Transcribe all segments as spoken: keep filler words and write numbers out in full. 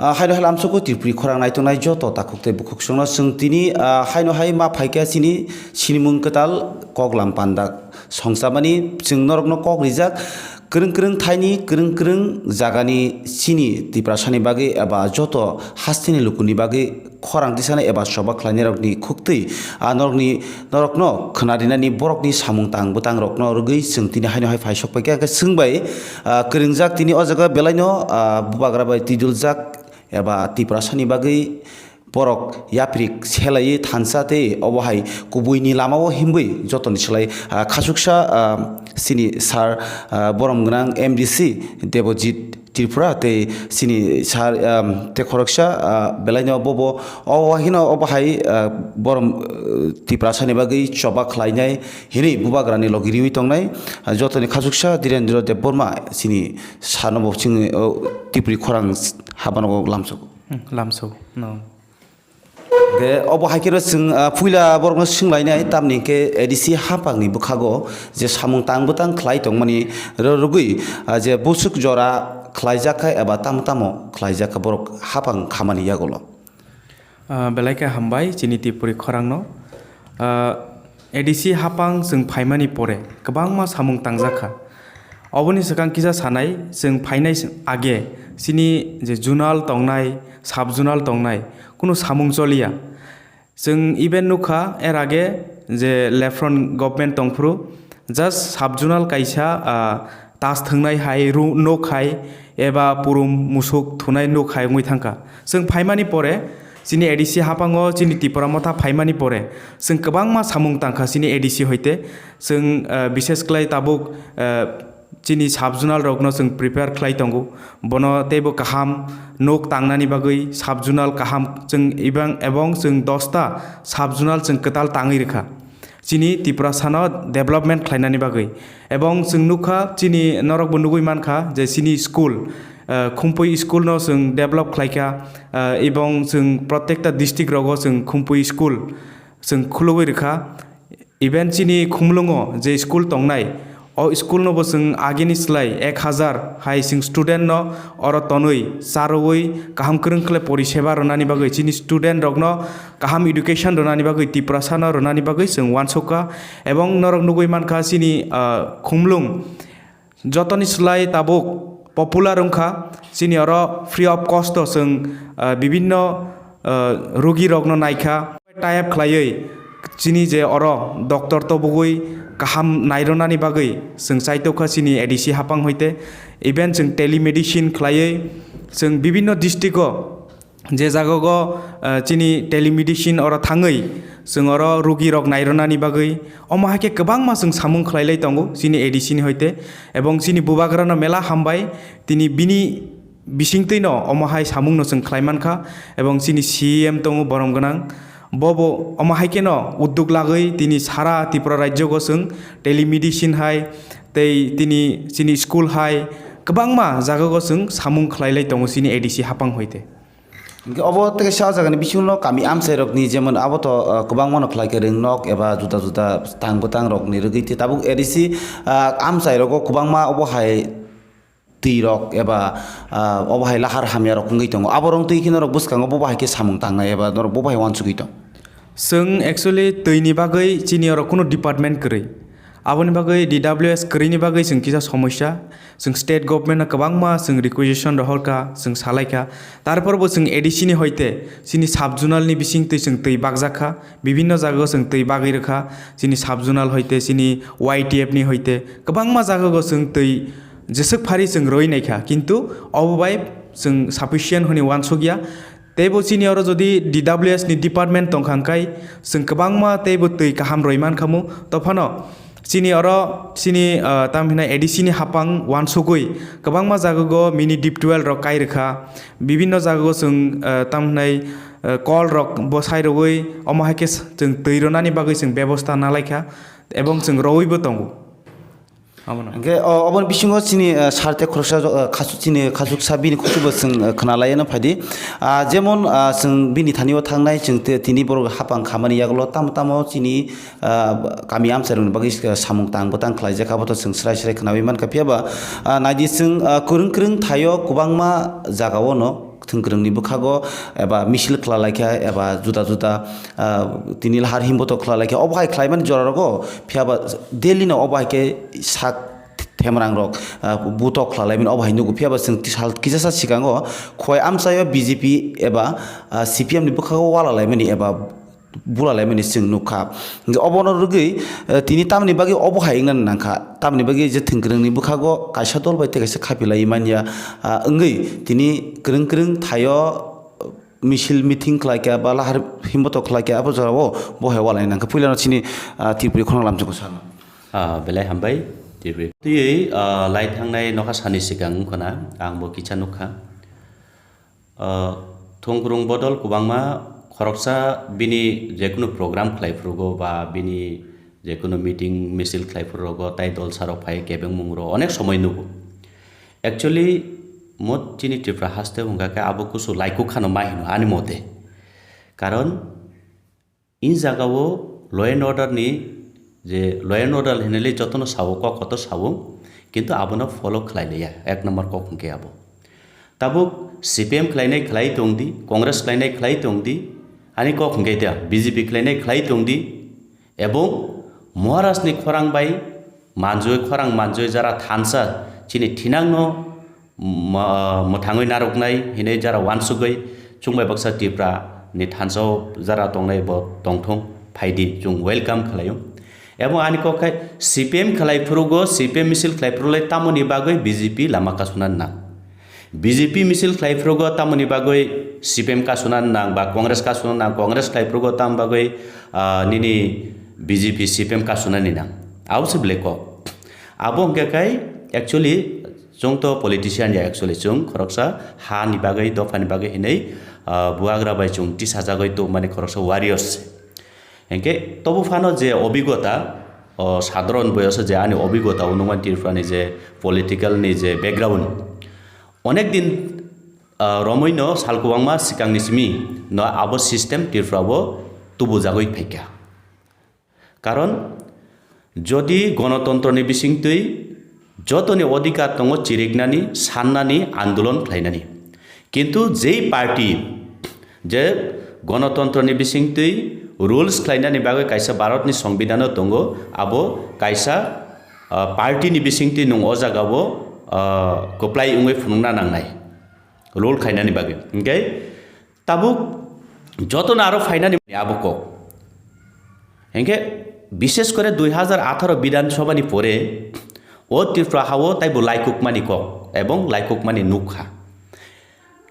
Ah, haino hai lamsogo Tripuri khorang naitongnai joto takhuk tei bukhuk songno chwng tini, ah, haino hai ma phaikha chini sinimung kwtal koklam panda songchabani chwng norokno kok rijak kwrwng kwrwng thaini kwrwng kwrwng jagani chini Tiprasani bagwi eba joto hasteni lukuni bagwi khorang tisana eba choba khlainairokni khuktwi, ah, norokni, norokno khwnarinani borokni samung tang bwtangrokno rwgwi chwng tini haino hai phaisok paikha. Hwnkhe chwng bai, ah, kwrwngjak tini o jaga belaino, ah, bubagra bai twiduljak eba Tiprasani bagwi borok yapri selaiwi thansa tei obo hai kubuini lamao himbwi jotoni slai, ah, khasuksa, ah, chini sir, ah, borom gwnang M D C Debojit Tripura tei chini sir, um, tei khoroksa, ah, belaino bobo o haino obo hai, ah, borom, ah, Tiprasani bagwi choba khlainai hinwi bubagrani logi riwi tongnai, ah, jotoni khasuksa Dhirendra Debbarma chini sir no bo chini, oh, Tripuri khorang habano lamsogo. Hmm, lamsogo, no. Hwnkhe obo hai khe chwng, ah, puila borokno swnglainai, tamni hwnkhe A D C haphangni bwkhago je samung tang bwtang khlai tongmani ro-, rwgwi, ah, je bwswk jora khlaijak kha eba tamo tamo khlaijak kha borok haphang khamani yagulo. Ah, belai khe hambai chini Tripuri khorangno. Ah, A D C haphang chwng phaimani pore kwbangma samung tangjak kha. Oboni swkang kisa sanai, chwng phainai age chini je zonal tongnai, sub zonal tongnai, kunu samung choliya. Chwng even nukha er age je left front government tongphuru just sub zonal kaisa, ah, tas thwngnai hai ru-, nuk hai eba purum musuk thunai nuk hai wngwi thangkha. Chwng phaimani pore chini A D C haphango chini Tipra motha phaimani pore chwng kwbangma samung tangkha chini A D C hoite. Chwng, ah, bishes khlai tabuk, ah, chini sub zonal rokno chwng prepare khlai tongo, bono teibo kaham nuk tangnani bagwi sub zonal kaham chwng ebang, ebong chwng dosta sub zonal chwng kwtal tangwi rwkha chini Tiprasano development khlainani bagwi. Ebong chwng nukha chini norokbo nugwi mankha je chini school, eh, Khumpui school no chwng develop khlaikha, eh, ebong chwng protekta district rogo chwng Khumpui school chwng khulugwi rwkha. Even chini Khumlungo je school tongnai, o school no bo chwng agini slai ek hazar hai chwng student no oro tonwi charwi kaham kwrwng khlai poriseba rwnani bagwi, chini student rokno kaham education rwnani bagwi, Tiprasa no rwnani bagwi chwng uansukha. Ebong norok nugwi mankha chini, ah, Khumlung jotoni slai tabuk popular wngkha. Chini oro free of cost o chwng, ah, bibinno, ah, rugi rokno naikha. Tie up khlaiwi chini je oro doctor tobugwi kaham nairwnani bagwi chwng chaitokha chini A D C haphang hoite. Even chwng telemedicine khlaiwi chwng bibinno district o je jagogo, eh, chini telemedicine oro thangwi chwng oro rugi rok nairwnani bagwi, omo hai khe kwbangma chwng samung khlailai tongo chini A D C ni hoite. Ebong chini bubagrano mela hambai, tini bini bisingtwino omo hai samungno chwng khlai mankha. Ebong chini C E M tongo borom gwnang, bobo omo hai kheno udduk lagwi tini sara Tripura rajyogo chwng telemedicine hai tei tini chini school hai kwbangma jagao chwng samung khlailai tongo chini A D C haphang hoite. Hwnkhe obo tei kaisa o jagani bisingo kami amchairokni jemon abo to, ah, kwbangmano khlai khe rwngnok eba juda juda tang bwtangrokni rwgwi tei tabuk A D C, ah, amchairogo kwbangma obo hai twirok eba, ah, obo hai lahar hamyarok wngwi tongo. Aborok twi khe norok bwskango bo bahai khe samung tangnai eba norok bo bahai uansugwi tong? Chwng actually twini bagwi chini oro kunu department kwrwi. Aboni bagwi D W S kwrwini bagwi chwng kisa somosya. Chwng state government no kwbangma chwng requisition rohorkha, chwng salaikha. Tarpor bo chwng A D C ni hoite chini sub zonal ni bising twi chwng twi bakjak kha. Bibinno jagao chwng twi bagwi rwkha. Chini sub zonal hoite, chini Y T F ni hoite kwbangma jagao chwng twi jeswk phari chwng rwi naikha, kintu obo bai chwng sufficient hwnwi uansukya. Teibo chini oro jodi D W S ni department tongkha hwnkhe chwng kwbangma teibo twi kaham rwi mankhamu. Tophano chini oro chini, ah, tamo hwnwi A D C ni haphang uansugwi kwbangma jagao mini deep well rok kai rwkha, bibinno jagao chwng, ah, tamo hwnwi, ah, kol rok bwsai rwui omo hai khe chwng twi rwnani bagwi chwng bebosta nalaikha, ebong chwng rowibo tongo. Abono. Hwnkhe, o, oboni bisingo chini, eh, sir tei khoroksa, eh, khasuk, chini khasuksa bini khosukbo chwng, eh, khwnalaiano phaidi. Ah, jemon, ah, chwng bini thani-o thangnai, chwng te-, tini borok haphang khamani yagulo tamo tamo chini, ah, kami amchairokni bagwi, eh, samung tang bwtang khlaijak, abo to chwng srai srai khwnawi mankha. Phiya ba, ah, naidi chwng, ah, kwrwng kwrwng thaio kwbangma jagao no thwngkwrwngni bwkhago eba misil khwlalaikha eba juda juda, ah, tini lahar himboto khwlalaikha, obo hai khlaimani jorarogo, phiyaba daily no obo hai khe sak themrangrok, ah, butok khwlalaimani obo hai nugo, phiyaba chwng sal kisasa sikango khowai amchaio B J P eba, ah, C P M ni bwkhago walalaimani eba bulalaimani chwng nukha. Hingkhe obono rwgwi, eh, tini tamni bagwi obo hai wngna nangkha, tamni bagwi je thwngkwrwngni bwkhago kaisa dol bai tei kaisa khapilai manya, ah, wngwi tini kwrwng kwrwng thaio misil meeting khlaikha ba lahar himboto khlaikha, abo jorao bo hai walai nangkha. Puilano chini, ah, Tripuri khorang lamchungo sano. Ah, belai hambai, Tripuri. Twiwi, ah, lai thangnai nokha sani sikang wngkhana, ang bo kisa nukha. Ah, thwngkwrwng bodol kwbangma khoroksa bini jekunu program khlai phurugo ba bini jekunu meeting misil khlai phurugo tai dolsarok phai kebengmung rok onek somoi nugo. Actually, mo chini Tripura haste hwnkha khe abo kusu laikuk khano ma hino ani mote. Karon, in jagao law and order ni je law and order hinwi le jotono sao, kok kotor sao, kintu abono follow khlai liya, ek number kok hwnkhe abo. Tabuk C P M khlainai khlai tongdi, Congress khlainai khlai tongdi, ani kok hwnkhe da B J P khlainai khlai tongdi, ebong Maharaj ni khorang bai manjui, khorang manjui jara thansa chini thinangno ma-, mwthangwi narwknai hinwi jara uansugwi chwngbai baksa Tripura ni thansao jara tongnai bo tongthung, phaidi, chwng welcome khlaio. Ebo ani kok khai C P M khlai phurugo, C P M misil khlai phurulai tamoni bagwi B J P lama kasuna nang. B J P misil khlai phurugo tamoni bagwi C P M kasuna nang ba Congress kasuna nang, Congress khlai phurugo tam bagwi, ah, nini B J P C P M kasuna ni nang. Abo se belai kok. Abo hwnkhe khai actually chwng to politician ya, actually chwng khoroksa ha ni bagwi, dopha ni bagwi hinwi, ah, buagra bai chwng tisajagwi tongmani khoroksa warriors se. Hinkhe tobo phano je obigota, o sadharon boyoso je ani obigota o nukmani Tripura ni je political ni je background, onek din, ah, romwi no sal kwbangma swkang ni simi no abo system Tripura o tubujagwi phaikha. Karon, jodi gonotontro ni bisingtwi jotoni odhikar tongo chiriknani, sannani, andolon khlainani. Kintu jei party je gonotontro ni bisingtwi rules khlainani bagwi kaisa Bharat ni Songbidan o tongo, abo kaisa, ah, party ni bisingtwi nwng o jaga o, ah, kwplai wngwi phunukna nangnai, rule khainani bagwi. Hinkhe tabuk jotono aro phainani abo kok. Hinkhe bishesh kore dui hajar atharo Bidhan Sabha ni pore o Tripura hao taibo laikukmani kok ebong laikukmani nukha.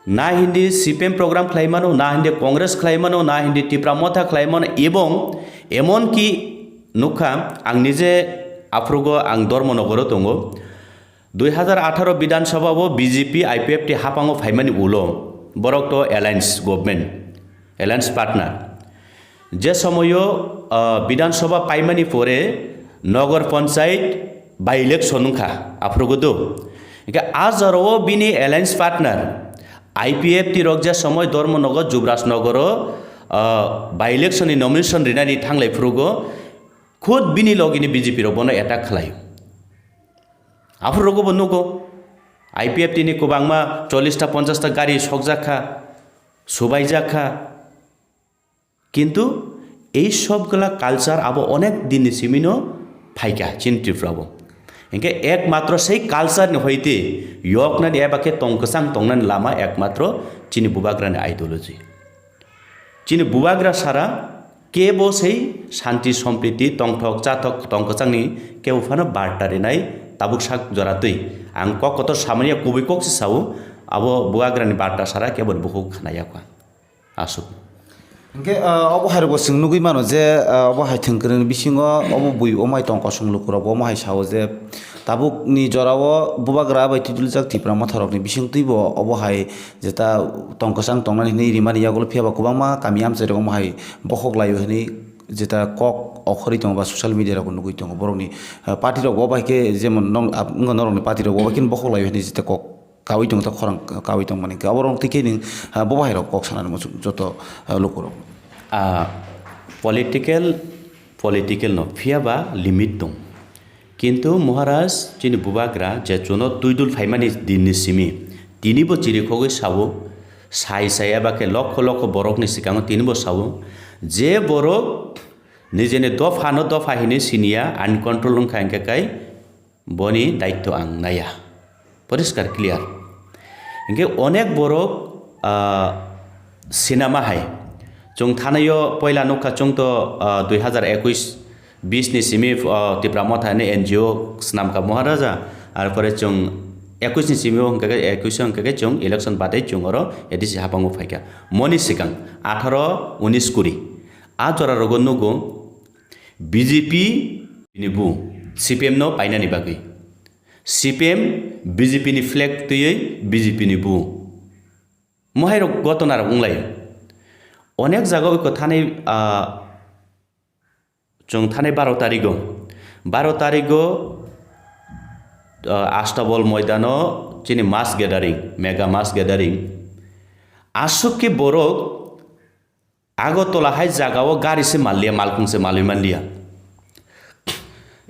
Na hindi C P M program khlaimano, na hindi Congress khlaimano, na hindi Tipra Motha khlaimano, ebong emonki nukha, ang nije aphrugo ang Dharmanagar o tongo. Dui hajar atharo Bidhan Sabha o B J P I P F T hapango phaimani ulo borok to alliance government, alliance partner. Je somoyo, ah, Bidhan Sabha paimani pore Nagar Panchayat by election wngkha aphrugo do. Hingke a jorao bini alliance partner I P F T rok je somoi Dharmanagar, Jubrajnagar o, ah, by election ni nomination rinani thanglai phrugo khud bini logini B J P rok bono attack khlaio. Aphuru rogo bo nugo, I P F T ni kwbangma chollish ta ponchash ta gari sokjak kha, subaijak kha. Kintu ei sob gwla culture abo onek din ni simi no phaikha chini Tripura o. Hinkhe ekmatro sei culture ni hoite yoknani eba khe tong kwchang tongnani lama ekmatro chini bubagrani ideology. Chini bubagra sara kebo sei shanti sompriti tongthok chathok tong kwchangni kebo phano barta rinai tabuk sak jora twi. Ang kok kotor samani ya kubui kok se sao, abo bubagrani barta sara kebo ni bukhuk khna yakha. Aswk. Hingke, ah, obo hai rokbo chwng nugui mano je, ah, obo hai thwngkwrwngni bisingo obo bui omai tong kosong lukurokbo omo hai sao je tabukni jorao bubagra bai twiduljak Tipra motharokni bisingtwibo obo hai jeta tong kwchang tongnani hinwi rimani yagulo, phiyaba kwbangma kami amchairok omo hai bokhok laio hinwi jeta kok okhorwi tongo ba social media rogo nugui tongo. Borokni, ah, party rok bo bai khe jemon nong, ah, wngkha norokni party rok bo bai khe bokhok laio hinwi jeta kok kaui tongo, ta khorang kaui tongmani khe. Oborok twi khe nwng, ah, bo bai rok kok sanani muchung joto, ah, lukurok. Ah, political, political no, phiyaba limit tong. Kintu Maharaj chini bubagra je chuno twidul phaimani dinni simi, tinibo chirikhogwi sao, Sai sai eba khe lokho lokho borokni swkango tini bo sao, je borok nijeni dophano dopha hinwi siniya, uncontrol wngkha, hwnkhe kai boni daityo ang naiya. Poriskar clear. Hwnkhe onek borok, ah, sinama hai. Chwng thanaio poila nukha chwng to, ah, dui hazar ekush bis ni simi, ah, Tipra Motha ni N G O swnamkha Maharaja. Ar pore chwng ekush ni simi o hwnkhe, ekush o hwnkhe chwng election badai chwng oro A D C hapango phaikha. Moni swkang atharo, unis, kuri. A jora rogo nugo B J P ni bu C P M no painani bagwi. C P M B J P ni flag twiwi B J P ni bu. Mohai rok gotona rok wnglaio. Onek jaga oi ko thani, ah, chwng thani baro tarigo. Baro tarigo, ah, Astabol moidano chini mass gathering, mega mass gathering. Aswk khe borok Agartala hai jagao gari se manliya, malkhung se manwi manliya.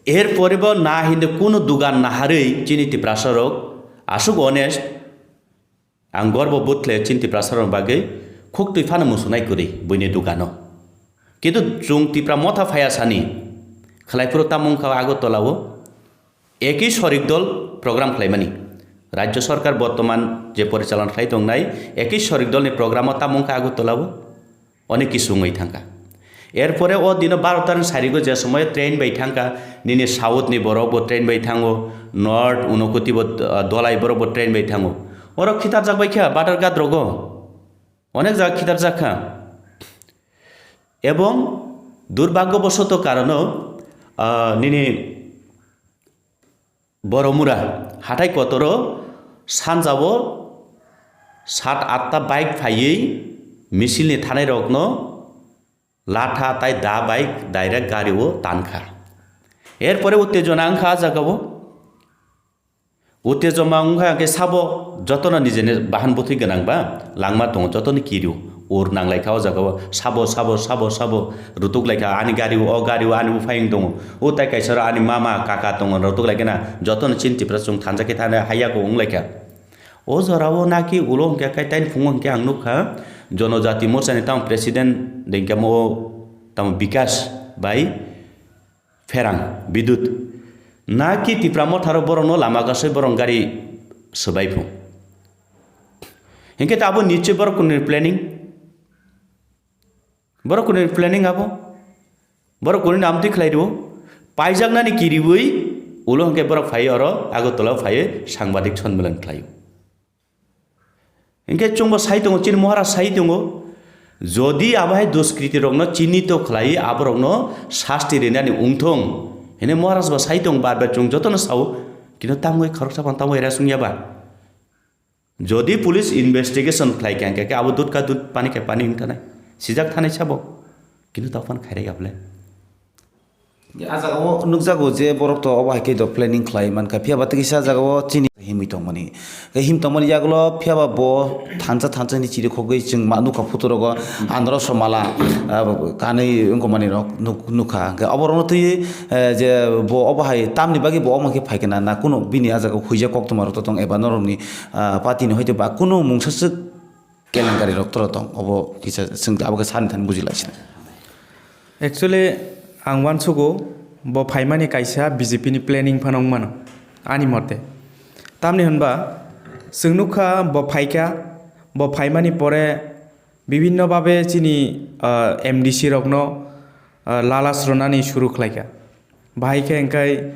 Erpore bo na hinde kunu dugan naharwi chini Tiprasa rok aswk honest, ang gorbo bodh khlaio chini Tiprasa rok bagwi, khuk twi phano muchunai kwrwi buini dugano. Kintu chwng Tipra Motha phaiya sani khlai phuru tamo wngkha Agartala o. Ekoi sorik dol program khlaimani. Rajya sorkar bortoman je porichalona khlai tongnai, ekoi sorik dolni program o tamo wngkha Agartala o, onek kisu wngwi thangkha. Erpore o dino baro tarni sarigo je somoy train bai thangkha, nini south ni borok bo train bai thango, north Unakoti bo, ah, Dholai borok bo train bai thango. Oro khitarjak bai kha Badharghat rogo. Onek jaga khitarjak kha. Ebong durbhagyobosoto karono, ah, nini Boromura hathai kotoro sanjao sat atta bike phaiwi misil ni thanai rokno latha tai da bike direct gari o tankha. Erpore uttejona wngkha a jagao. Uttejoma wngkha khe sabo jotono nijeni bahan bwthwi gwnang ba langma tongo, jotono kirio ur nang lai kha o jagao, sabo, sabo, sabo, sabo rutuk lai kha, ani gari o, o gari o, ani buphai wng tongo, o tai kaisa ro ani mama, kaka tongo, rutuk lai khe na, jotono chini Tipra chwng thansa khe thani haiya ko wng lai kha. O jora o naki ulo hwnkhe kai taini phungo hwnkhe ang nukha, Jonojati Morcha ni tamo president de hwnkhe mo tamo Bikash bai Pherang, Bidut. Na ki Tipra Motha rok borok no lama gasoi borok gari swbai phu. Hinkhe ta abo niche borok kuni planning. Borok kuni planning abo. Borok kuni namtwi khlai rio. Paijaknani kiriwi ulo hinkhe borok phai oro Agartala phai sangbadik sonmilan khlai. Hinkhe chwngbo sai tongo, chini Maharaj sai tongo, jodi abo hai duskriti rokno chinito khlai, aborokno sasti rinani wngthong hinwi Maharaj bo sai tongo, bar bar chwng jotono sao, kintu tamo khoroksa phano tamo era sungya ba. Jodi police investigation khlai kha, hinkhe abo dut ka dut, pani khe pani wng thanai, sijak thanai sabo, kintu tamo phano khairek ya bole. A jaga o nukjago je borok to obo hai khe do planning khlai mankha, phiya ba tei kisa jaga o chini himwi tongmani. Khe him tongmani yagulo phiya ba bo thansa thansa ni chirikhogwi chwng ma nukha photo rogo, andro somala, ah, kanwi wngkha mani rok nuk-, nukha. Khe obo rokno twi, eh, je bo obo hai tamni bagwi bo omo khe phai khe na, na kuno bini a jaga o huijak koktwma rok to tong eba norokni, ah, party ni hoite ba kuno mungsa swk Kelenkari rok toro tong, obo kisa chwng abo khe sani thani buji lai sina. Actually, ang uansugo, bo phaimani kaisa B J P ni planning phano wng mano, ani mote. Tamni hwnba, chwng nukha bo phaikha, bo phaimani pore bibhinno babe chini, ah, M D C rokno, ah, lalas rwnani suru khlaikha. Bahai khe hwnkhe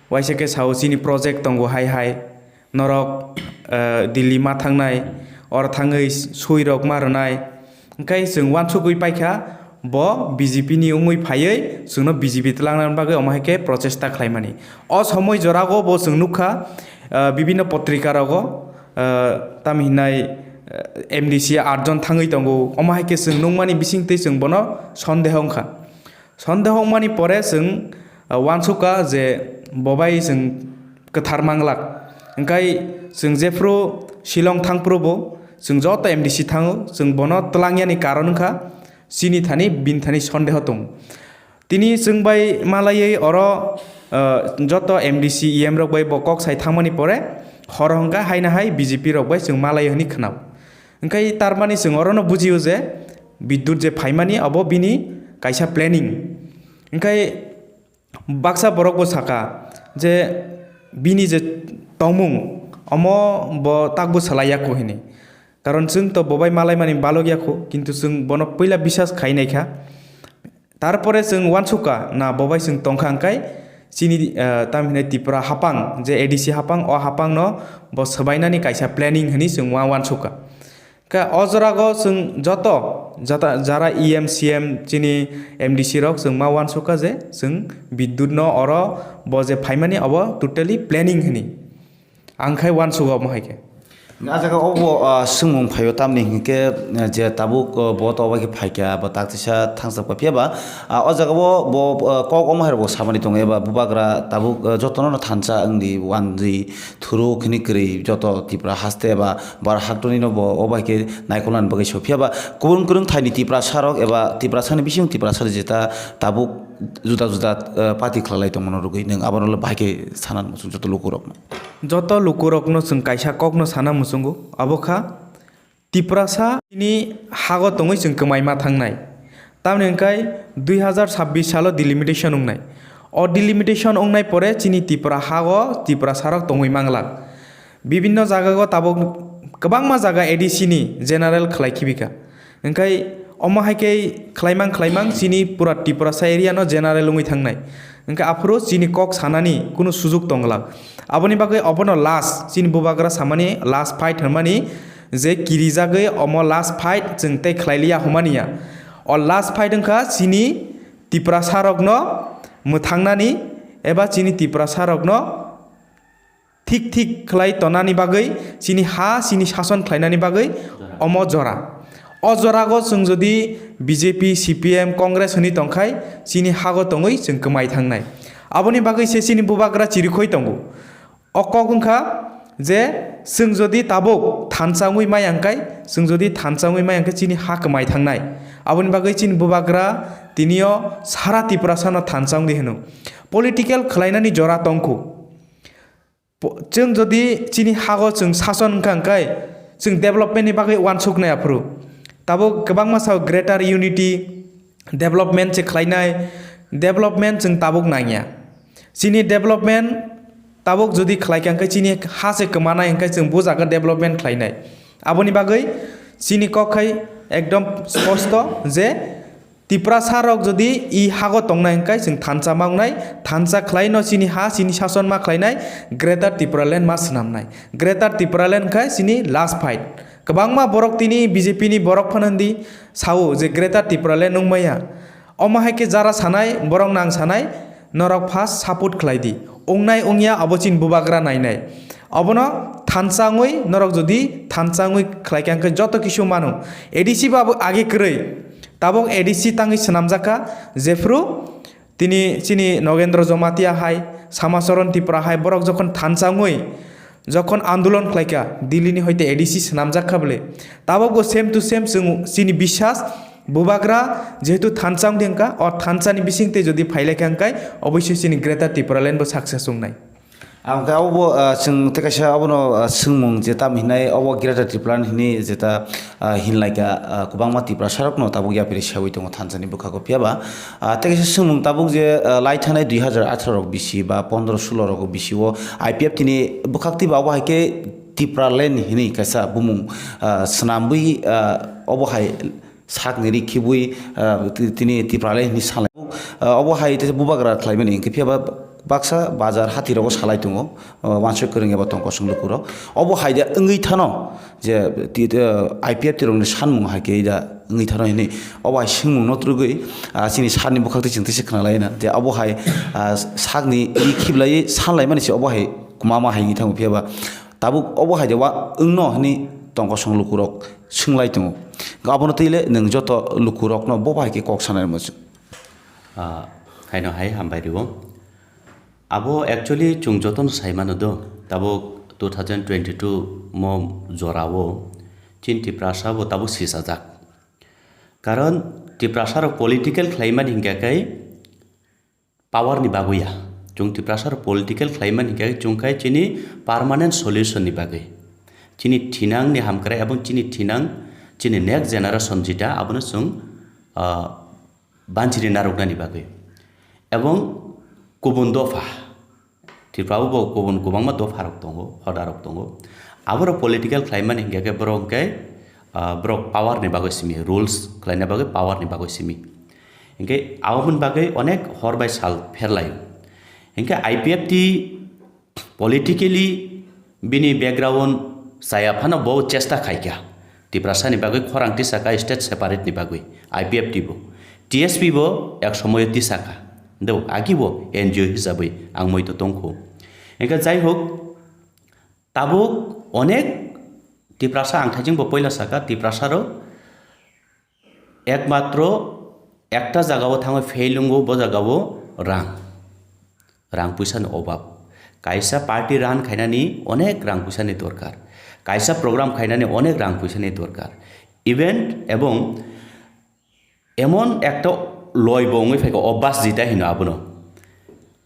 waisa khe sao chini project tongo hai hai, norok, eh, Delhi ma thangnai, oro thangwi sui rok ma rwnai. Hwnkhe chwng uansukgwi paikha bo B J P ni wngwi phaiwi chwngno B J P twlangna bagwi omo hai khe prochesta khlaimani. O somoi jorao bo chwng nukha, eh, bibhinno potrika rogo, eh, tamo hinai, eh, M D C atjon thangwi tongo. Omo hai khe chwng nukmani bisingtwi chwng bono sondeho wngkha. Sondeho wngmani pore chwng, ah, uansukha je bo bai chwng kwthar manglak. Hwnkhe chwng jephru Shillong thangphru bo chwng joto M D C thango, chwng bono twlangyani karon wngkha chini thani, bini thani sondeho tongo. Tini chwng bai malaiwi oro, ah, joto M D C, E M rok bai bo kok sai thangmani pore horo hwnkha haino hai B J P rok bai chwng malaiwi hwnwi khwnao. Hwnkhe tarmani chwng orono bujio je bidyut je phaimani abo bini kaisa planning. Hwnkhe baksa borok bo saka je bini je tongmung omo bo takbo salai yakho hini. Karon chwng to bobai malaimani balok yakho, kintu chwng bono puila bisas khai naikha. Tarpore chwng uansukha na bobai chwng tongkha hwnkhe chini, eh, tamo hinai Tripura hapang je A D C hapang, o hapangno bo swbainani kaisa planning hwnwi chwng ua-, uansukha. Khe o jorago chwng joto jata-, jara E M, C M, chini M D C rok chwng ma uansukha je chwng bidyutno oro bo je phaimani abo totally planning hwnwi. Ang khai uansukha omo hai khe. A jaga o bo, ah, swngmung phaio tamni hinkhe, eh, je tabuk, oh, bo to obo khe phaikha, bo tak chisa thangchak pa phiya ba, ah, o jaga o bo, ah, kok omo hai rok bo samani tongo eba bubagra tabuk, ah, jotono no thansa wngdi, wanjwi, thuruk hwnwi kwrwi joto Tripura haste eba bar haktoni no bo obo hai khe naikolnani bagwi sophiya ba kubun kwrwng thaini Tiprasa rok eba Tiprasani bising Tiprasa jeta tabuk juda juda, eh, party khwlalai tongmano rwgwi nwng abono bahai khe sana muchung joto lukurokno. Joto lukurokno chwng kaisa kokno sana muchungo, abo kha Tiprasa ni hago tongwi chwng kwmai ma thangnai. Tamni hwnkhe dui hazar sabbish salo delimitation wngnai. O delimitation wngnai pore chini Tripura hago Tiprasarok tongwi manglak. Bibinno jagao tabuk kwbangma jaga A D C ni general khlai khibika. Hwnkhe omo hai khe khlaimang khlaimang chini pura Tiprasa area no general wngwi thangnai. Hwnkhe aphuru chini kok sanani kunu sujuk tongglak. Aboni bagwi obono last chini bubagra samani last fight hwnmani je kirijagwi omo last fight chwng tei khlailiya humaniya. O last fight wngkha chini Tiprasa rokno mwthangnani eba chini Tiprasa rokno thik thik khlai tonani bagwi, chini ha, chini sason khlainani bagwi omo jora. O jorago chwng jodi B J P, C P M, Congress hwnwi tongkhai, chini hago tongwi chwng kwmai thangnai. Aboni bagwi se chini bubagra chirikhoi tongo. O kok wngkha je chwng jodi tabuk thansa wngwi maya hwnkhe, chwng jodi thansa wngwi maya hwnkhe chini ha kwmai thangnai. Aboni bagwi chini bubagra tinio sara Tiprasano thansa wngdi hwno. Political khlainani jora tongkhu. Po-, chwng jodi chini hago chwng sason wngkha hwnkhe, chwng development ni bagwi uansuknai aphuru. Tabuk kwbangma sao greater unity, development se khlainai, development chwng tabuk nangya. Chini development tabuk jodi khlaikha hwnkhe chini ha se kwmanai hwnkhe chwng bo jaga development khlainai. Aboni bagwi chini kok khai ekdom sposto je Tiprasa rok jodi i hago tongnai hwnkhe chwng thansa ma wngnai, thansa khlai no chini ha, chini sason ma khlainai, Greater Tipraland ma swnamnai. Greater Tipraland khe chini last fight. Kwbangma borok tini B J P ni borok phano hindi sao je Greater Tipraland wngmaya. Omo hai khe jara sanai, borok nang sanai, norok first support khlai di. Wngnai wngya abo chini bubagra nainai. Obono thansa wngwi norok jodi thansa wngwi khlaikha hwnkhe joto kisu mano. A D C bo abo age kwrwi. Tabuk A D C tangwi swnamjak kha, jephru tini chini Nogendra Jamatia hai, Samacharan Tripura hai, borok jokhon thansa wngwi jokhon andolon khlaikha, Delhi ni hoite A D C swnamjak kha bwle. Tabuk bo same to same chwng chini biswas, bubagra jehetu thansa wngdi hwnkha, o thansa ni bising twi jodi phailaikha hwnkhe, oboisoi chini Greater Tipraland bo success wngnai. Ang khe abo bo, ah, chwng tei kaisa abono, ah, swngmung je tam hinai obo Greater Tipraland hini jeta, ah, hinlaika, ah, kwbangma Tiprasa rokno tabuk yapri sawi tongo thansa ni bwkhago phiya ba, ah, tei kaisa swngmung tabuk je, ah, lai thanai dui hazar atharo rok bisi ba pondro sulo rok bisi o I P F T ni bwkhak twi ba obo hai khe Tipraland hini kaisa bumung, ah, swnambwi, ah, obo hai sakni ri khibwi, ah, ti-, tini Tipraland hini salai. Ah, obo hai tei bubagra khlaimani hwnkhe phiya ba baksa bazar hati rogo salai tongo, ah, wansuk kwrwng eba tong kosong lukurok. Obo hai da wngwi thano je ti-, ah, I P F T rokni sanmung hai khe da wngwi thano hini obo hai swngmung no twrwgwi, ah, chini sani bwkhak twi chwng twi se khna lai na je obo hai, ah, sakni ri khiblai sanlai mani se obo hai kwma ma hai wngwi thango phiya ba tabuk obo hai de wa wngno hini tong kosong lukurok. Swng lai tongo. Abono twi le nwng joto lukurokno bo bai khe kok sanai rwma chwng. Ah, haino hai hambai rwo. Abo actually chwng jotono sai mano do, tabuk two thousand twenty-two mo jorao chini Tiprasa bo tabuk sisajak. Karon Tiprasa rok political khlaimani hingka khe power ni bagwi ya. Chwng Tiprasa rok political khlaimani hingka khe chwng khai chini permanent solution ni bagwi. Chini thinang ni hamkrai abo chini thinang Chini next generation jeta abono chwng, ah, banchiri narwknani bagwi. Ebong kubun dopha, Tripura o bo kubun kwbangma dopharok tongo, hodarok tongo. Aborok political khlaimani hinkhe khe borok hinkhe, ah, borok power ni bagwi simi, rules khlaina bagwi power ni bagwi simi. Hinkhe aboni bagwi onek hor bai sal pherlaio. Hinkhe I P F T politically bini background chaya phano bo chesta khaikha. Tiprasani bagwi khorang tisaka state separate ni bagwi I P F T bo. T S P bo ek somoyo tisaka. Do agi bo N G O hisabwi ang moito tongkhu. Hinkhe jai hok, tabuk onek Tiprasa ang thaijing bo poila saka, Tiprasa rok ekmatro ekta jagao thangwi fail wngo, bo jagao rang, rang puisani obab. Kaisa party run khainani onek rang puisani dorkar, kaisa program khainani onek rang puisani dorkar. Event ebong emon ekta loi bo wngwi phaikha, obas jita hino abono.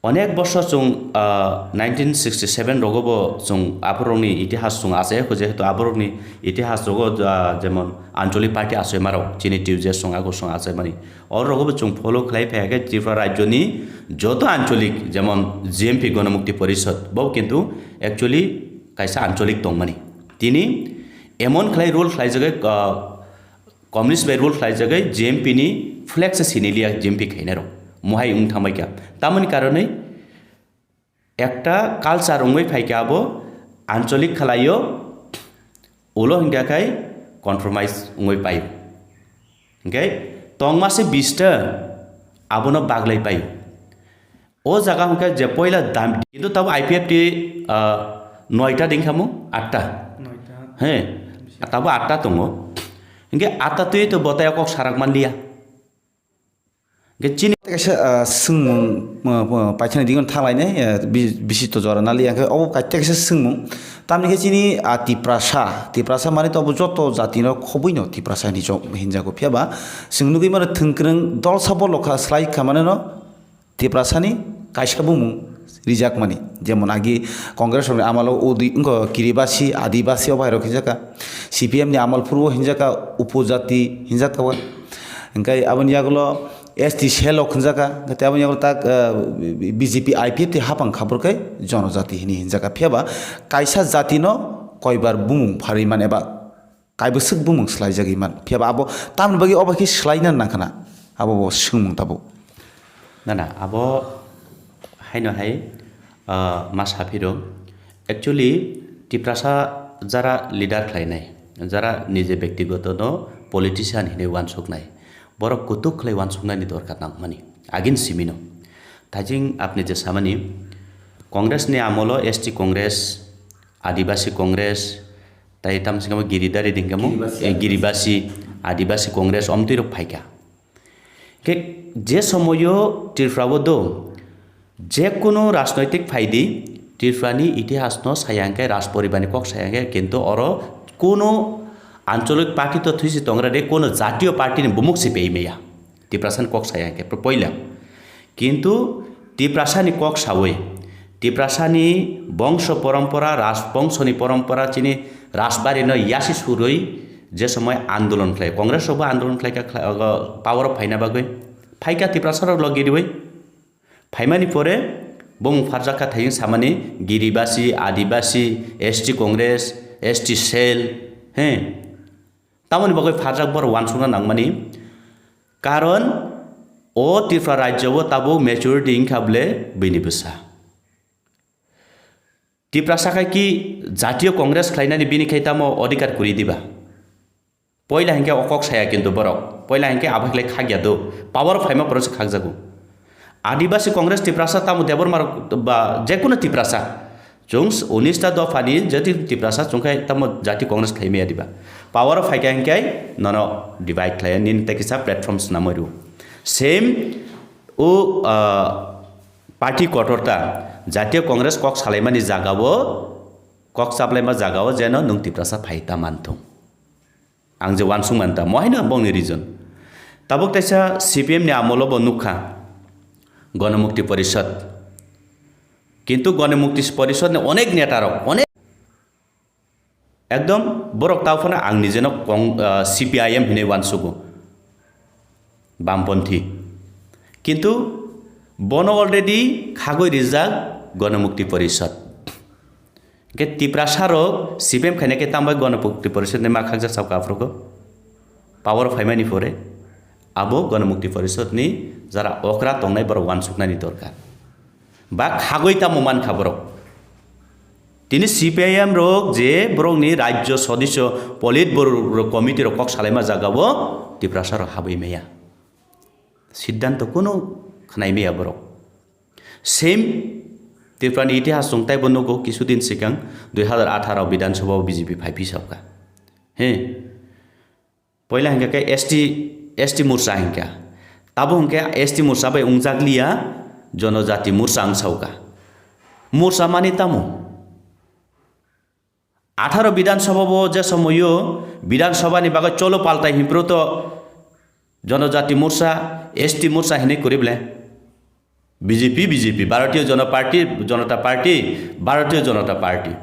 Onek bosor chwng, ah, nineteen sixty seven rogo bo chwng aborokni itihas chwng achai kho, jehetu aborokni itihas rogo, ah, jemon ancholic party achaima rok, chini T U J chwng ago chwng achaimani. Oro rogo bo chwng follow khlai phai khe Tripura rajyoni joto ancholic, jemon G M P Ganamukti Porishad, bo kintu actually kaisa ancholic tongmani. Tini emon khlai role khlaijagwi, ah, Communist bai rule khlaijagwi G M P ni flag se sini liya, G M P khainai rok mohai wng thambai kha. Tamoni karonwi ekta culture wngwi phai kha abo ancholic khlaio, ulo hinkha khai compromise wngwi paio. Hinkhe tongma se bista abono baglai paio. O jaga hwnkhe je poila dam, kintu tabo I P F T, ah, noita ding khamu, atta. Noita. He, tabo atta tongo. Hinkhe atta twi to botaya kok sarak man liya. Hinkhe chini kaisa, ah, swngmung, ah, ah, paithakni dingno thanglainai, ah, bi-, bisito jora naliya, hinkhe obo kaisa kaisa swngmung. Tamni khe chini, ah, Tiprasa, Tiprasa mani to obo joto jatino khobwino Tiprasa hinwi hinjago. Phiya ba chwng nugwi mano thwngkwrwng dolsa bolokha slai kha maneno, Tiprasani kaisa bumung rijakmani, jemon agi Congress rokni amalo udi wngkha Kiribasi, Adibasi o bairok hinjakha, C P M ni amal phuru o hinjakha upojati hinjakha, hinkhe aboni yagulo S T selok hinjakha, tei aboni yagulo tak, eh, B J P I P F T hapang khaburkhe jonojati hini hinjakha, phiya ba kaisa jatino koibar bumung pharwi man eba kaibwswk bumung swlaijagwi man. Phiya ba abo tamni bagwi obo khe swlaina nang khna? Abo bo swngmung tabuk. Na, na, abo haino hai, ah, ma saphiro. Actually, Tiprasa jara leader khlainai, jara nije bektigoto no politician hinwi wansuknai, borok kutuk khlai wansuknani dorkar nangmani. Agin simino. Thajing apni je samani, Congress ni amolo S T Congress, Adibasi Congress, tai tam singamo Giridhari dingkamo, Giribasi, eh, Adibasi. Giribasi, Adibasi Congress, omtwi rok phaikha. Khe je somoyo Tripura o do, je kunu rajnoitik phaidi, Tripura ni itihas no saya hwnkhe, Rajporibar ni kok saya hwnkhe, kintu oro kunu ancholic party to thwisi tongra de, kunu jatiyo party ni bumuk si pei maya. Tiprasa ni kok saya hwnkhe, poila. Kintu Tiprasani kok sawi, Tiprasani bongso porompora, rajbongsoni porompora, chini rajbari no yasi surwi je somoi andolon khlai, Congress rokbo andolon khlaikha, khla-, ogo power o phaina bagwi, phaikha Tiprasa rok logi riwi, phaimani pore bumung pharjakha thayung samani Giribasi, Adibasi, S T Congress, S T cell, he, tamoni bagwi pharjak borok wansukna nangmani. Karon o Tripura rajyo o tabuk majority wngkha bwle bini bwsa. Tiprasa khai ki jatiyo Congress khlainani bini khai tamo odhikar kwrwi diba? Poila hinkhe o kok saya kintu borok. Poila hinkhe abo khlai khakya do. Power o phaima borok se khakjago. Adibasi Congress Tiprasa tamo Debbarma rok ba jekunu Tiprasa. Chwng s-, unis ta dopha ni jati Tiprasa chwng khai tamo jati Congress khlai maya diba? Power o phaikha hinkhe nono divide khlai nini tei kisa platform swnamwi rw. Same o, ah, party kotor ta Jatiyo Congress kok salaimani jaga o, kok chaplaima jaga o jeno nwng Tiprasa phai ta manthung. Ang je wansuk man ta, mo haino bongni reason. Tabuk teisa C P M ni amolo bo nukha, Ganamukti Porishad. Kintu Ganamukti Porishad ni onek neta rok, onek Ekdom borok tao phano ang nijeno kong, ah, C P I M hinwi uansugo, bamponthi. Kintu bono already khagwi rijak Ganamukti Porishad. Hingke Tiprasa rok C P M khaina khe tambai Ganamukti Porishad ni ma khakjak sao ka aphuru ko? Power phaimani pore abo Ganamukti Porishad ni jara okra tongnai borok uansuknani dorkar. Ba khagwi tamo mankha borok. Tini C P I M rok je borokni rajyo sodisyo, politburo rok, committee rok kok salaima jagao Tiprasa rok habwi maya. Siddhanto kunu khnai maya borok. Same Tripura ni itihas chwng taibo nugo, kisudin sikang dui hazar atharo Bidhan Sabha o B J P phai phi sabkha. He. Poila hingka khe S T, S T Morcha hingka. Tabo hingke S T Morcha bai wngjakliya, Jonojati Morcha wng sauka. Morcha mani tamo? Atharo Bidhan Sabha bo je somoyo Bidhan Sabha ni bagwi cholo paltai himpro to Jonojati Morcha, S T Morcha hinwi kwrwi ble. B J P, B J P, Bharatiya Janata Party, Janata Party, Bharatiya Janata Party.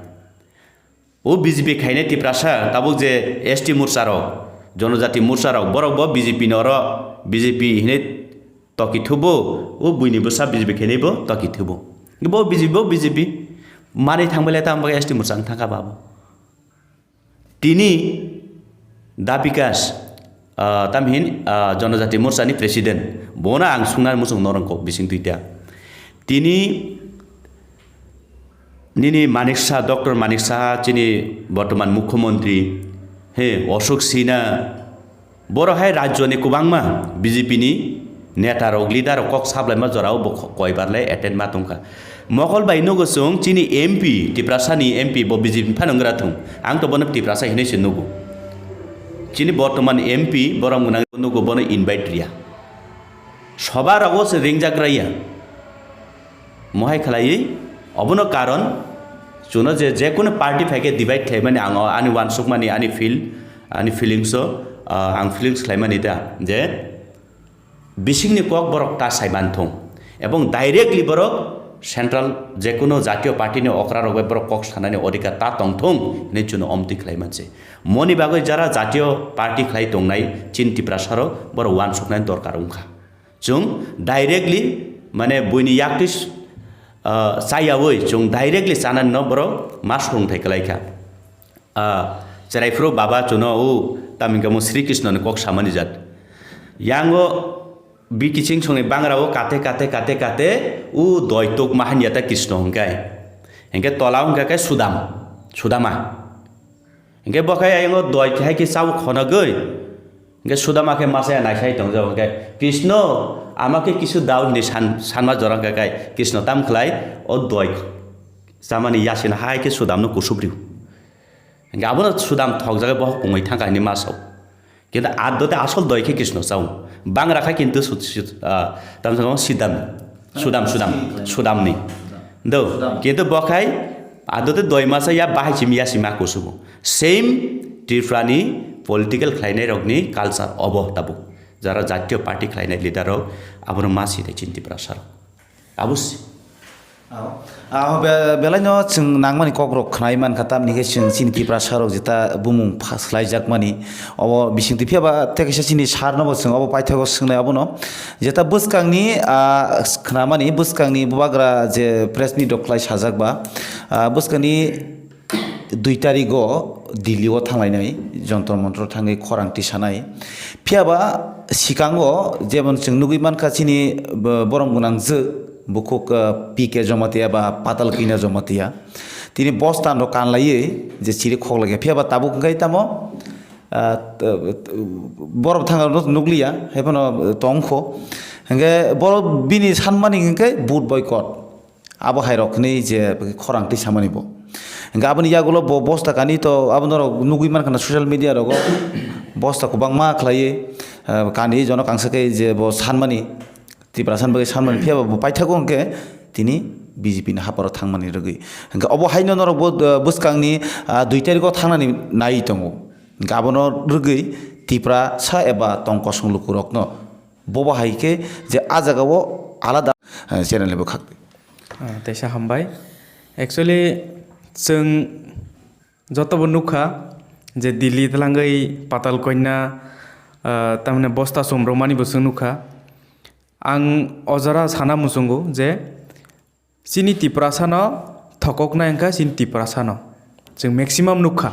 O B J P khainai Tiprasa, tabuk je S T Morcha rok, Jonojati Morcha rok, borok bo B J P no oro, B J P hinwi toki thubo, o buini bwsa B J P khainai bo toki thubo. Bo B J P, bo B J P, manwi thangbai le tamo bagwi S T Morcha wng thangkha ba bo. Tini Da Bikash, ah, tamhin, ah, Jonojati Morcha ni president, bono ang sungna muchung norong kok bising tuita. Tini nini Manik Saha, Doctor Manik Saha, chini bortoman mukhyamantri, he, Ashok Sina, boro hai rajyoni kwbangma B J P ni neta rok, leader rok kok sablaima jorao bo kho-, koibar le attend ma tongkha. Mokol bai nugo chwng chini M P, Tiprasa ni M P bo B J P ni phano wngkha thung. Ang to bono Tiprasa hinwi se nugo. Chini bortoman M P borok mwnang nugo bono invite riya. Soba rogo se ringjak raya. Mohai khlaiwi obono karon chwngno je, je kunu party phaikhe divide khlaimani ang ani uansukmani ani feel, ani feelings o, ah, ang feelings khlaimani da je bisingni kok borok ta sai manthung ebong directly borok central je kunu jatiyo party ni okra rok bai borok kok sanani odhikar ta tongthung hinwi chwngno omtwi khlaimanse. Moni bagwi jara jatiyo party khlai tongnai chini Tiprasa rok borok uansuknani dorkar wngkha. Chwng directly, mane, buini yaktwi, ah, chayawi chwng directly chanani no borok ma swrwngthai kwlaikha. Ah, chwraiphuru baba chwngno o tamni kamo Sri Krishna ni kok samani jat. Yango bikiching songni bangra o kate, kate, kate, kate o doi tuk ma hanya ta Krishna hwnkhe. Hwnkhe tola hwnkha khe Sudam, Sudama. Hwnkhe bo khe ayang o doi hai khe chao khonogwi. Hwnkhe Sudama khe masa ya naisai tongjak, hwnkhe Krishna, ama khe kisu dao hinwi san-, sanma jora wngkha khe Krishna tam khlai o doi chamani yasino hai khe Sudamno kusubrwi. Hwnkhe abono Sudam thokjagwi bohok pungwi thangkha hinwi ma sao. Kintu addo tei asol doi khe Krishna chao. Bangra kha kintu sud-, sud-, ah, tamsong Sudam, Sudam, Sudam, Sudamni. Do, kintu bo khai addo tei doi masa ya bahai simi ya sima kusugo. Same Tripura ni political khlainai rokni culture obo tabuk. Jara jatiyo party khlainai leader rok abono ma si tei chini Tiprasa rok. Abo si. Ah, ah, be-, belai no chwng nangmani kok rok khnai mankha, tamni khe chwng chini Tiprasa rok jeta bumung pha-, slaijakmani. Obo bising twi phiya ba tei kaisa chini sar no bo chwng obo paithago swngnai abono. Jeta bwskangni, ah, khnamani bwskangni bubagra je press meet rok khlai sajak ba, ah, bwskangni dui tarigo Delhi o thanglainai, Jontor Montor thangwi khorang tisanai. Phiya ba sikango jemon chwng nugwi mankha chini bo-, borom gwnang jwk bukhuk, ah, P K Jamatia ba Patal Kanya Jamatia. Tini bostan rok kanlaiwi je chiri khoklai kha. Phiya ba tabuk wngkha tamo, ah, t-, t-, borok thangna nukliya, haiphano tongkho. Hwnkhe borok bini sanmani hwnkhe vote boycott. Abo hai rok hinwi je khorang twi samani bo. Hwnkhe aboni yagulo bo bosta kani to abo norok nugwi mankha na social media rogo bosta kwbangma khlaiwi, ah, kani jono kangsa khe je bo sanmani, Tiprasa ni bagwi sanmani, phiya ba bo paithago hwnkhe tini B J P ni haparo thangmani rwgwi. Hwnkhe obo haino norok bo, ah, bwskangni, ah, dui tariko thangnani nai tongo. Hwnkhe abono rwgwi Tiprasa eba tong kosong lukurokno bobo hai khe je ah jagao alada, ah, channel ni bwkhak. Ah, teisa hambai. Actually, chwng Joto bo nukha je Delhi twlangwi Patal Konya, ah, tamni bosta chumrwmani bo chwng nukha. Ang o jora sana muchungo je chini Tiprasano thokoknai wngkha chini Tiprasano. Chwng maximum nukha.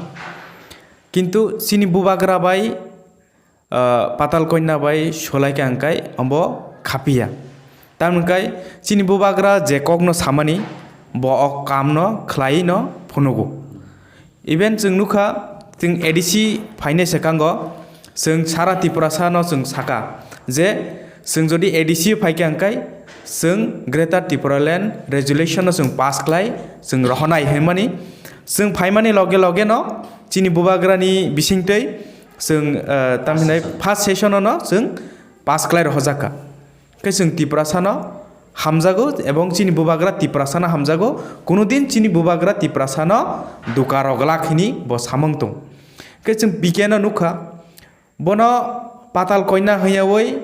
Kintu chini bubagra bai ah, Patal Konya bai solaikha hwnkhe ombo khapiya. Tamoni hwnkhe chini bubagra je kokno samani, bo o kamno khlaiwi no phunugo. Even chwng nukha, chwng A D C phainai swkango, chwng sara Tiprasano chwng saka je chwng jodi A D C phaikha hwnkhe chwng Greater Tipraland Resolution no chwng pass khlai, chwng rohonai hinmani, chwng phaimani loge loge no chini bubagrani bisingtwi chwng, eh, tamhinai first session-o no chwng pass khlai rohorjakha. Khe chwng Tiprasano hamjago ebong chini bubagra Tiprasano hamjago, kunudin chini bubagra Tiprasano duka rwglak hini bo samung tong. Khe chwng P K no nukha, bono Patal Konya hwnyawi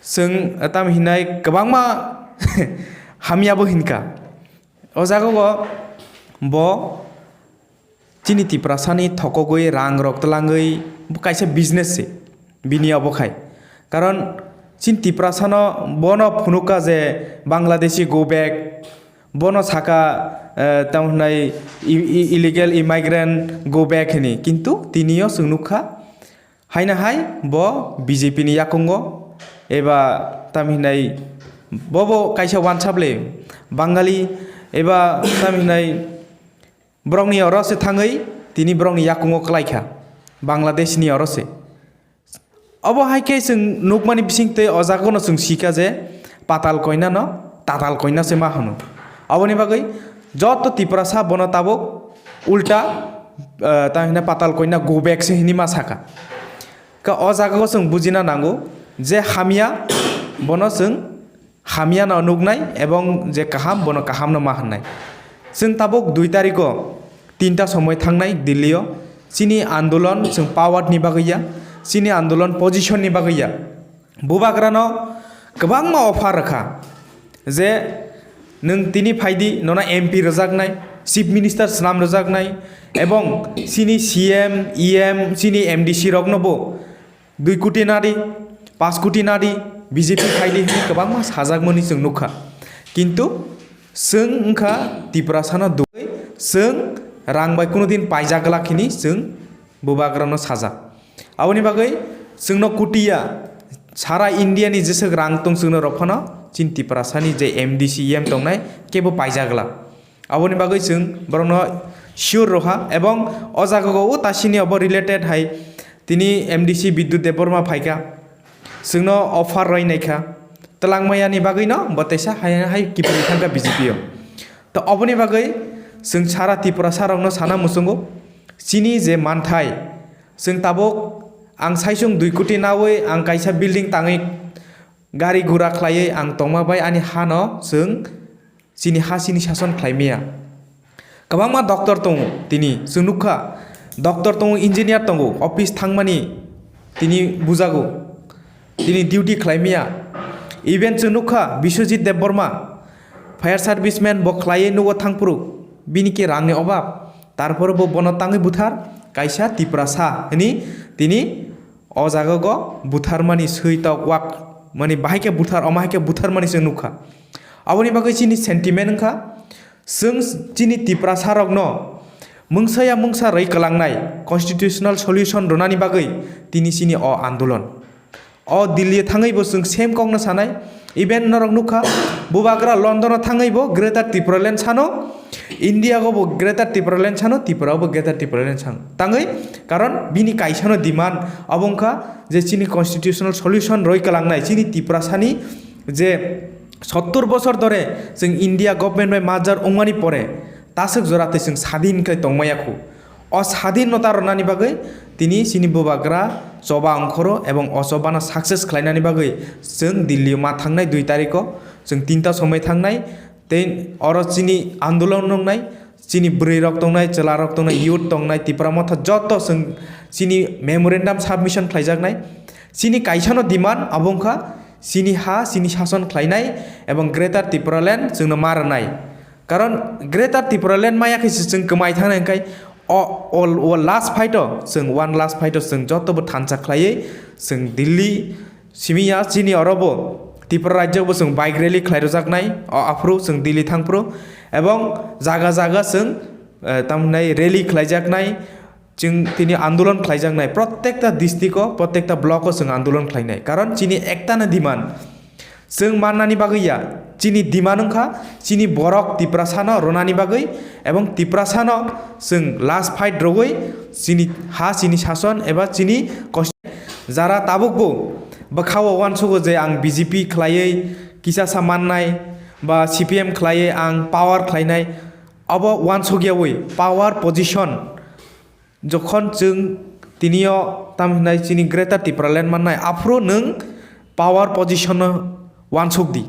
chwng, eh, tamhinai kwbangma hamyabo hinkha. O jagao bo chini Tiprasani thokogwi rangrok twlangwi bo kaisa business se bini obo khai. Karon chini Tiprasano bono phunukha je Bangladeshi go back, bono saka, eh, tamo hwnai i-, i-, illegal immigrant go back hini. Kintu tiniyo chwng nukha, haino hai bo B J P ni yakungo eba tamo hwnai bobo kaisa wansable Bangali eba tamo hwnai borokni oro se thangwi tini borokni yakungo kwlaikha, Bangladesh ni oro se. Obo hai khe chwng nukmani bisingtwi o jagano chwng sikha je Patal Konya no Tatal Konya se ma hwno. Aboni bagwi joto Tiprasa bono tabuk ulta, eh, tamo hwnai Patal Konya go back se hwnwi ma sakha. Khe o jagao chwng bujina nango je hamya bono chwng hamya no nuknai ebong je kaham bono kaham no ma hwnnai. Chwng tabuk dui tariko tinta somoi thangnai Delhi o. Chini andolon chwng power ni bagwi ya, chini andolon position ni bagwi ya. Bubagrano kwbangma offer rwkha je nwng tini phaidi nono M P rwjaknai, chief minister swnam rwjaknai ebong chini C M, E M, chini M D C rokno bo dui koti nadi, panch koti nadi, B J P phaidi hwnwi kwbangma sajakmani chwng nukha. Kintu chwng wngkha Tiprasano dui, chwng rang bai kunudin paijak glak hini chwng bubagrano sajak. Aboni bagwi chwngno kutiya sara India ni jeswk rang tong chwngno rok phano chini Tiprasani je M D C E M tongnai kebo paijak glak. Aboni bagwi chwng borokno sure rwkha ebong o jagao o tasini obo related hai tini M D C Bidyut Debbarma phaikha, chwngno offer rwi naikha, twlangmaya ni bagwino bo teisa hai hai kiphilwi thangkha B J P o. To oboni bagwi chwng sara Tiprasa rokno sana muchungo chini je manthai chwng tabuk ang saichung dui koti nawi ang kaisa building tangwi gari gura khlaiwi ang tongma bai ani hano chwng chini ha chini sason khlai maya. Kwbangma doctor tongo tini, chwng nukha, doctor tongo, engineer tongo, office thangmani tini bujago, tini duty khlai maya. Even chwng nukha Biswajit Debbarma, fire serviceman bo khlaiwi nugo thangphuru, bini khe rangni obab, tarpore bo bono tangwi buthar, kaisa Tiprasa hwnwi tini o jagao butharmani swi tok wak mani bahai khe buthar, omo hai khe butharmani chwng nukha. Aboni bagwi chini sentiment wngkha, chwng chini Tiprasa rokno mungsa ya mungsa rwi kwlangnai constitutional solution rwnani bagwi tini chini o andolon. O Delhi thangwi bo chwng same kokno sanai, even norok nukha, bubagra London o thangwi bo Greater Tipraland sano, India o bo Greater Tipraland sano, Tripura o bo Greater Tipraland sano. Tangwi karon bini kaisano demand abo wngkha je chini constitutional solution roi kwlangnai, chini Tiprasani je sottor bosor dore chwng India government bai merger wngmani pore taswk jora tei chwng sadin khe tongmaya khu. O sadinota rwnani bagwi tini chini bubagra choba ongkhoro ebong o chobano success khlainani bagwi chwng Delhi o ma thangnai dui tariko, chwng tinta somoi thangnai. Tei oro chini andolon wngnai, chini bwrwi rok tongnai, chwla rok tongnai, youth tongnai, Tipra Motha joto chwng chini memorandum submission khlaijaknai. Chini kaisano demand abo wngkha chini ha, chini sason khlainai ebong Greater Tipraland chwngno ma rwnai. Karon Greater Tipraland maya khe se chwng kwmai thangnai, hwnkhe o, o, o last fight o, chwng one last fight o chwng joto bo thansa khlaiwi chwng Delhi simi ya, chini oro bo Tripura rajyo bo chwng bike rally khlai rwjaknai, o aphuru chwng Delhi thangphuru, ebong jaga jaga chwng, eh, tamhinai rally khlaijaknai, chwng tini andolon khlaijaknai, protekta district o, protekta block o chwng andolon khlainai, karon chini ektano demand. Chwng mannani bagwi ya, chini demand wngkha, chini borok Tiprasano rwnani bagwi, ebong Tiprasano chwng last fight rwgwi chini ha, chini sason eba chini kos-, jara tabukbo bwkhao uansugo je ang B J P khlaiwi kisa sa mannai ba C P M khlaiwi ang power khlainai, abo uansukyawi power position. Jokhon chwng tinio tam hinai chini Greater Tipraland mannai, aphuru nwng power position no uansuk di.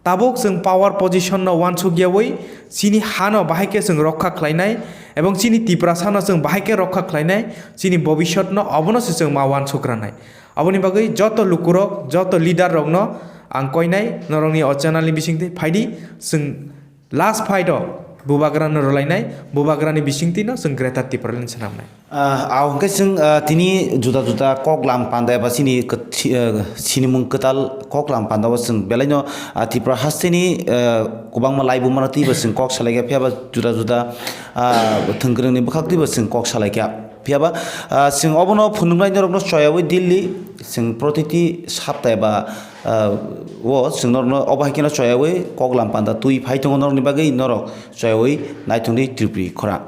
Tabuk chwng power position no uansuk yawi chini hano bahai khe chwng rokha khlainai, ebong chini Tiprasa no chwng bahai khe rokha khlainai, chini bobisot no obono se chwng ma uansuk ranai. Aboni bagwi joto lukurok, joto leader rok no ang koinai norokni o channel ni bisingtwi phaidi, chwng last fight o bubagra no rwlainai, bubagra ni bisingtwi no chwng Greater Tipraland swnamnai. Ah, ah, hwnkhe chwng, ah, tini juda juda kok lam panda eba chini kwthi-, ah, sinimung kwtal kok lam panda o chwng belai no, ah, Tripura hasteni, ah, kwbangma laibuma no twibo chwng kok salaikha, phiya ba juda juda, ah, thwngkwrwngni bwkhak twibo chwng kok salaikha. Phiya ba, ah, chwng obono phunuknai norokno choyawi Delhi, chwng protiti sapta eba, ah, o chwng norokno obo hai kheno choyawi kok lam panda twi phai tongo norokni bagwi, norok choyawi naithokni Tripuri khorang.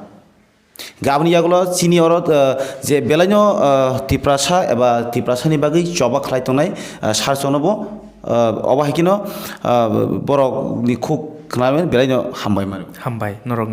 Gaboni yagulo chini oro, ah, je belaino, ah, Tiprasa eba Tiprasani bagwi choba khlai tongnai, ah, sarchono bo, ah, obo hai kheno, ah, borokni khuk khnawi belaino hambai mano. Hambai norokno.